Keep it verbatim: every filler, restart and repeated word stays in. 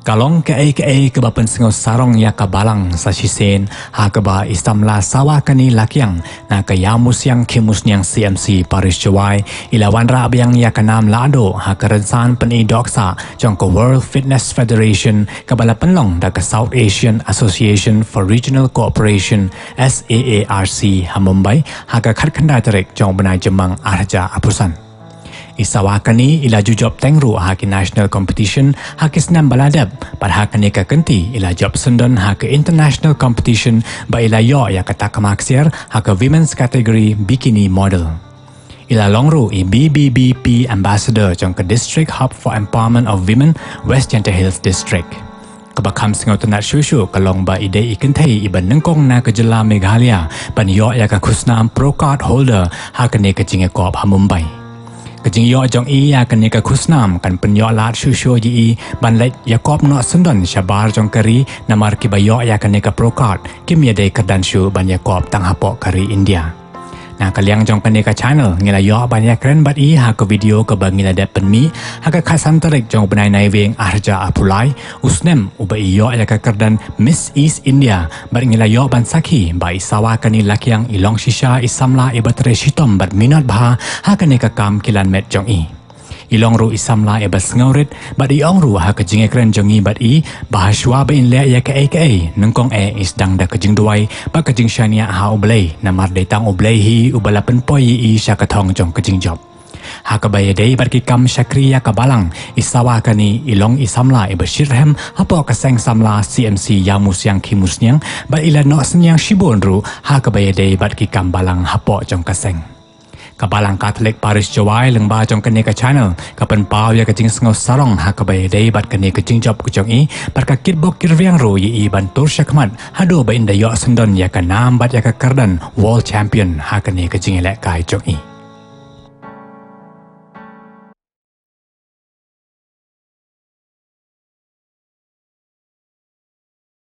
Ka long kaei kaei kaba pynsngew sarong ïa ka balang sa shisien, ha kaba i samla Sawakani Lakiang na ka Ïawmusiang Khimusniang C M C Parish Jowai i la wanrah biang ïa ka nam lahduh ha ka rynsan pyni dohksah jong ka World Fitness Federation kaba la pynlong da ka South Asian Association for Regional Cooperation, S A A R C, ha Mumbai ha ka khatkhyndai tarik jong u bnai Jymmang arhajar arphew san. I Sawakani i la ju jop teng ruh ha ki national competition ha ki snem ba la dep, bad ha kane ka kynti i la jop syndon ha ka international competition ba i la ïoh ïa ka takma ksiar ha ka women's category bikini model. I la long ruh i B B B P ambassador jong ka District Hub for Empowerment of Women, West Jaintia Hills District. Kaba kham sngewtynnat shuh shuh ka long ba i dei i kynthei iba nyngkong na ka jylla Meghalaya ban ïoh ïa ka khusnam pro card holder ha kane ka jingïakop ha Mumbai. Ka jingïoh jong i ïa kane ka khusnam kan pynïoh lad shuh shuh ïa i ban leit ïakop noh syndon shabar jong ka ri, namar kiba ïoh ïa kane ka pro card kim ïadei kyrdan shuh ban ïakop tang hapoh ka ri India. Na ka liang jong kane ka channel ngi la ïoh ban ïakren bad i ha ka video kaba ngi la dep pynmih ha ka khatsan tarik jong u bnai Naiwieng arhajar arphew lai, u snem uba i ïoh ïa ka kyrdan Miss East India, bad ngi la ïoh ban sakhi ba i Sawakani Lakiang i long shisha i samla iba trei shitom bad minot bha ha kane ka kam kilan met jong i. I long ruh i samla iba sngewrit bad i ong ruh ha ka jingïakren jong i bad i ba hashwa ba in leh ïa kaei kaei, nyngkong eh i sdang da ka jingduwai bad ka jingshaniah ha U Blei, namar dei tang U Blei hi uba la pynpoi ïa i sha ka thong jong ka jingjop. Ha kaba ïadei bad ki kam shakri ïa ka balang, i Sawakani i long i samla iba shitrhem hapoh ka seng samla C M C Ïawmusiang Khimusniang, bad i la noh synñiang shibun ruh ha kaba ïadei bad ki kam balang hapoh jong ka seng. Ka Balang Katholik Parish Jowai lyngba jong kane ka channel ka pynpaw ïa ka jingsngew sarong ha kaba ïadei bad kane ka jingjop ka jong i, bad ka kitbok kitrwiang ruh ïa i ban tur shakhmat haduh ba in da ïoh syndon ïa ka nam bad ïa ka kyrdan World Champion ha kane ka jingïalehkai jong i.